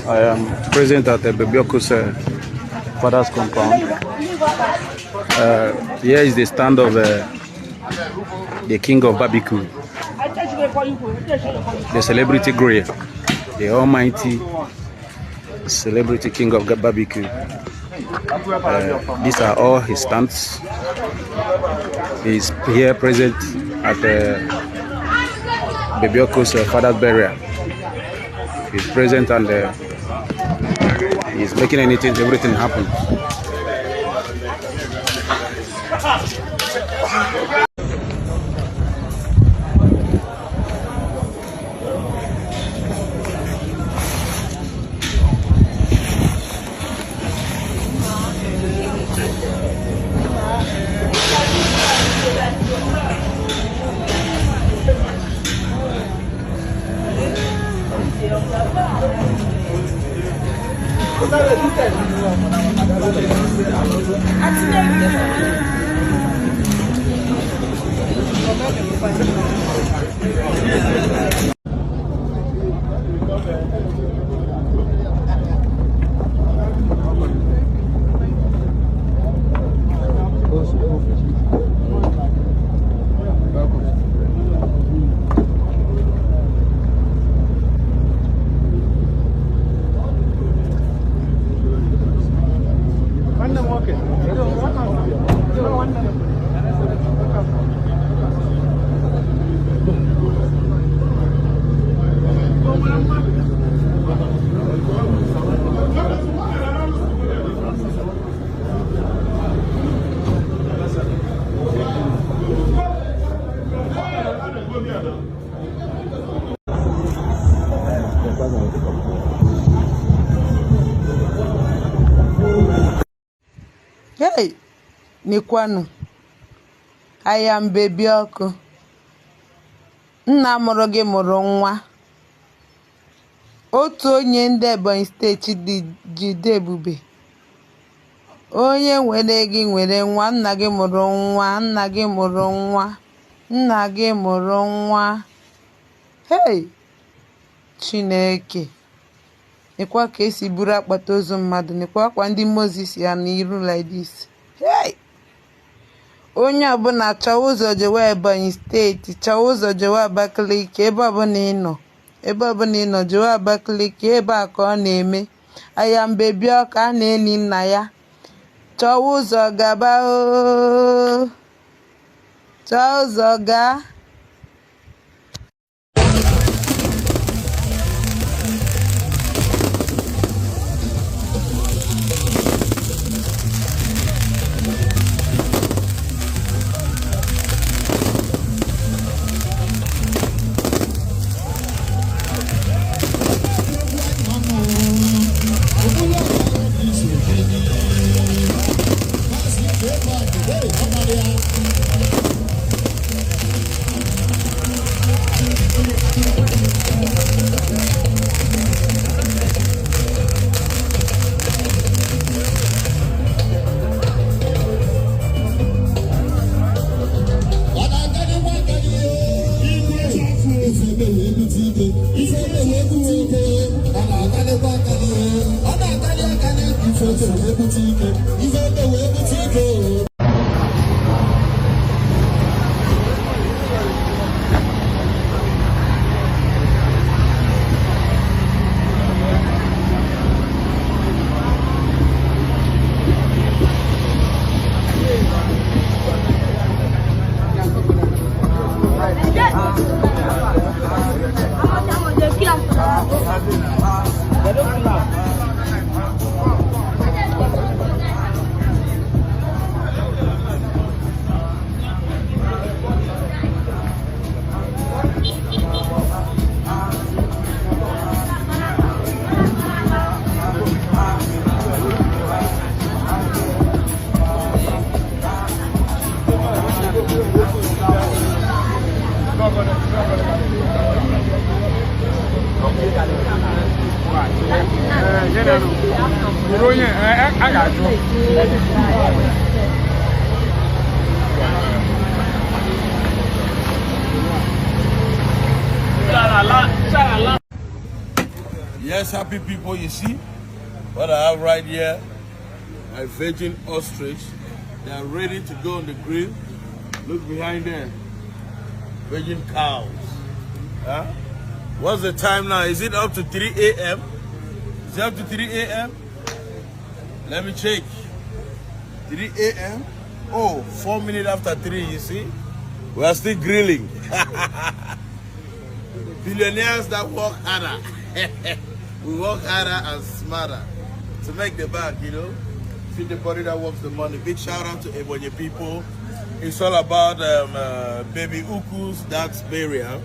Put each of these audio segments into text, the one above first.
I am present at the Baby Oku's father's compound. Here is the stand of the king of barbecue, the celebrity grill, the almighty celebrity king of barbecue. These are all his stands. He's here present at Baby Oku's father's burial. He's present and he's making anything, everything happen. Hey, nekwanụ, I am Baby Oku. Nna mụrụ gị mụrụ nwa. Otu onye ndị Ebonyi steeti dị jide ebube. Onye nwere gị nwere nwa, nna gị mụrụ nwa, nna gị mụrụ nwa, nna gị mụrụ nwa. Hey, Chineke. Nekwa ka esi buru akpati ozu mmadụ, nekwa akwa ndị Moses ya n'iru like this. Hey! Onye ọbụla chọwa ụzọ jewe Ebonyi steeti, chọwa ụzọ jewe Abakaliki, ebe ọbụla ị nọ, ebe ọbụla ị nọ jewe Abakaliki, ebe a ka ọ na-eme. I am Baby Oku, a na-eli nna ya. Chọwa ụzọ gaba ooo. Chọọ ụzọ gaa. Yes, happy people, you see what I have right here? My virgin ostrich. They are ready to go on the grill. Look behind there. Virgin cows. Huh? What's the time now? Is it up to 3 a.m.? Is it up to 3 a.m.? Let me check. 3 a.m.? Oh, 4 minutes after 3, you see? We are still grilling. Billionaires that work harder. We work harder and smarter to make the bag, you know. See the body that works the money. Big shout out to Ebonyi people. It's all about baby Uku's, that's burial.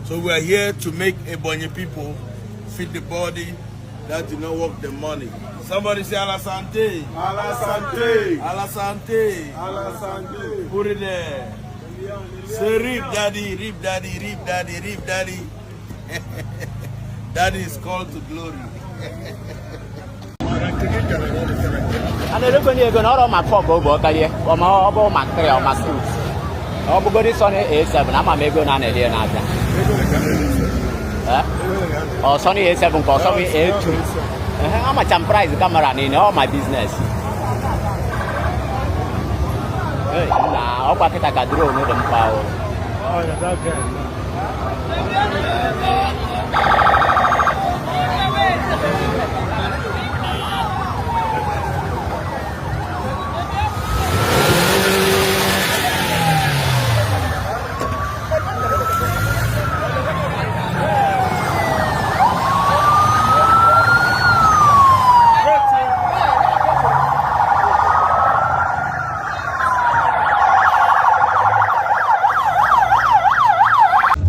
So we are here to make Ebonyi people feed the body that do not work the money. Somebody say Alasante. Alasante. Alasante. Alasante. Put it there. Say rip daddy, rip daddy, rip daddy, rip daddy. Daddy is called to glory. A na-erekwenye ego na ọrụ ma 4 ka ọ bụ ọkarịa ọma ọ bụ ma 3 ọ ma 6 ọ bụgodi Sony A7 ama m ego na a na-ere ya n'abịa. Eh? Ọ Sony A7 ka ọ Sony A2. Ehe, amacha m price camera niile ọ my business. Hey, na ọkwa kịta ka drone dị mkpa o. Oh, yeah, that guy.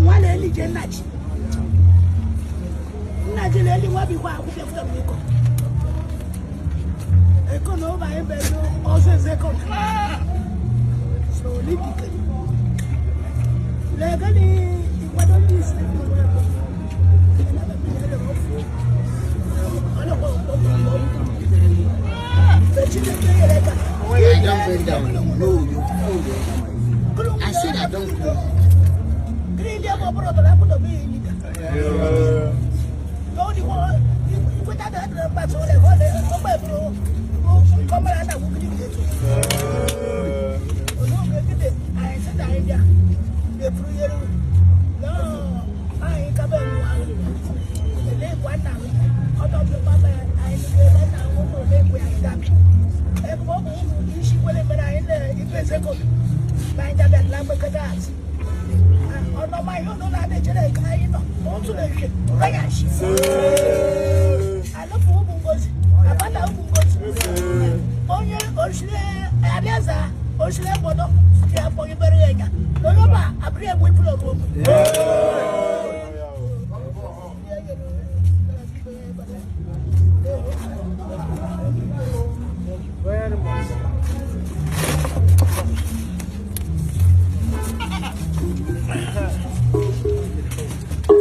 Nwa na-elije nnachi nnachi na-eli nwa bikwa akwụkwọ fụta m iko eko na ụba ebe ọzọ ezeko so lidike legani ikwado ndị isi I don't bring down. No, you go. I said I don't go. Onye osile abịaza osile mgbọdọ ya akpọghị bere ya ga n'onye abụrụ egwu ifụlọ ruo mgbe.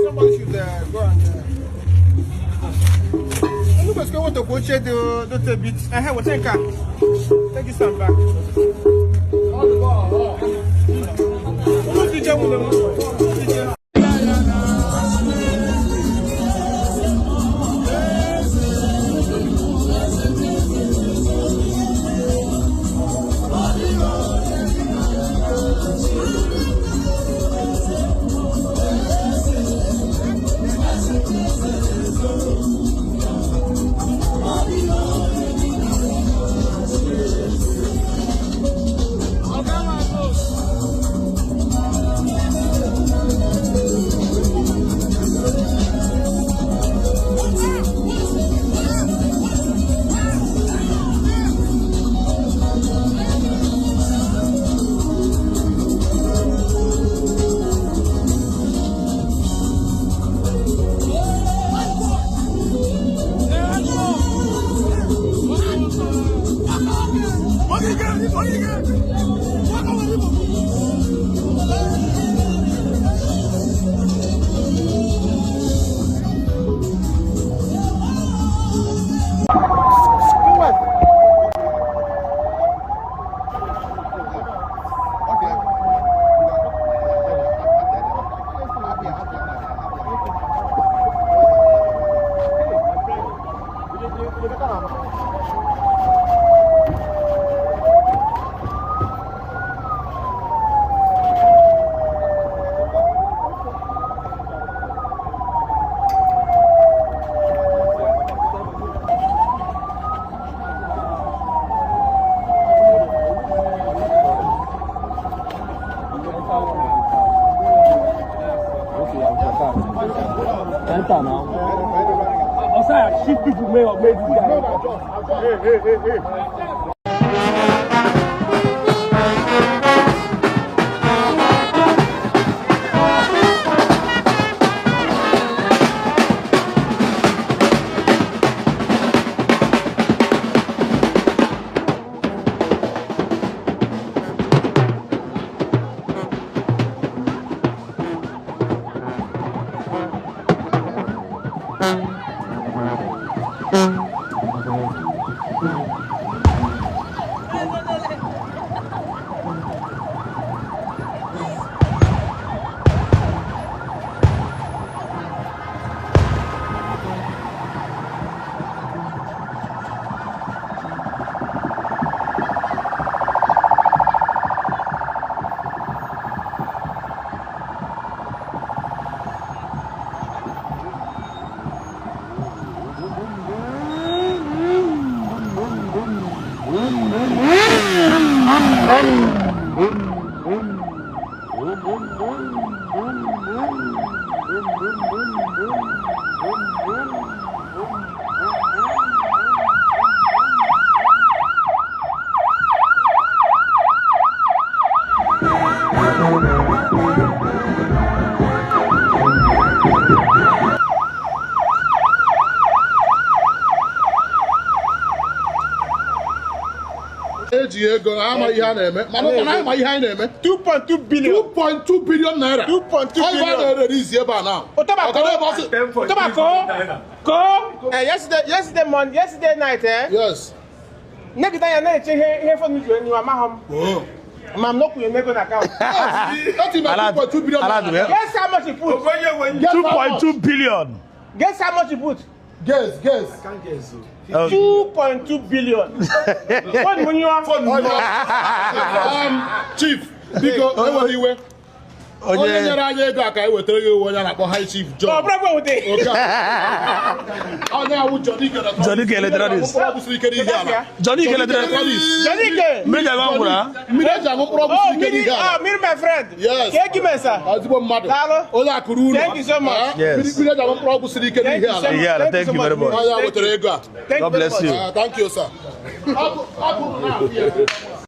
Somebody should go and. Look what's going to go check the bit. I have a car. Take this one back. Look, DJ, DJ. Enter now. Osaya, shit people may or may this guy. Hey, hey, hey, hey. Eji ego ama ihe a na-eme mana ụka na ama ihe anyị na-eme. 2.2 billion. 2.2 billion naira. 2.2 Ọ ife a billion. na-erere ebe a now. Otaba Ọkada ebe ọ sị- Otaba ko. Ko. Eh, yesterday morning, yesterday night, eh? Yes. Negide anya na-eche ihe phone ju enyi amaghọ m. Oh. Ma m n'okwunye m ego na account. That is my 2.2 billion naira. Guess how much you put? Guess how much? 2.2 billion. Guess how much you put? Guess, guess. 2.2 billion. Phone m nyụọ. Chief, biko enwere iwe. Onye nyere anyị ego a ka anyị wetara gị ewu onye a na-akpọ High Chief John. Ọ bụrụ gwa wute. Oke a. Onye awụ Johnny Ike Electronics. Johnny Ike Electronics. Mkpụrụ ọgwụ siri ike n'ihe ala. Johnny Ike Electronics. Johnny Ike. Mmiri ji agba ngwụra. Mmiri eji aṅụ mkpụrụ ọgwụ Oh, siri ike mmiri, n'ihe ala. oh, mmiri my friend. Yes. Ka egi mesa. Ezigbo mmadụ. Daalụ. Onye akụrụ ụlọ. Thank you so much. Eh, Yes. Mmiri eji aṅụ mkpụrụ ọgwụ siri ike Thank n'ihe you so ala. much. Ihe ala, thank you very much. Onye a wetara ego a. Thank God you very bless you. much. Thank you, sir. Ọ bụ na-afụ ya.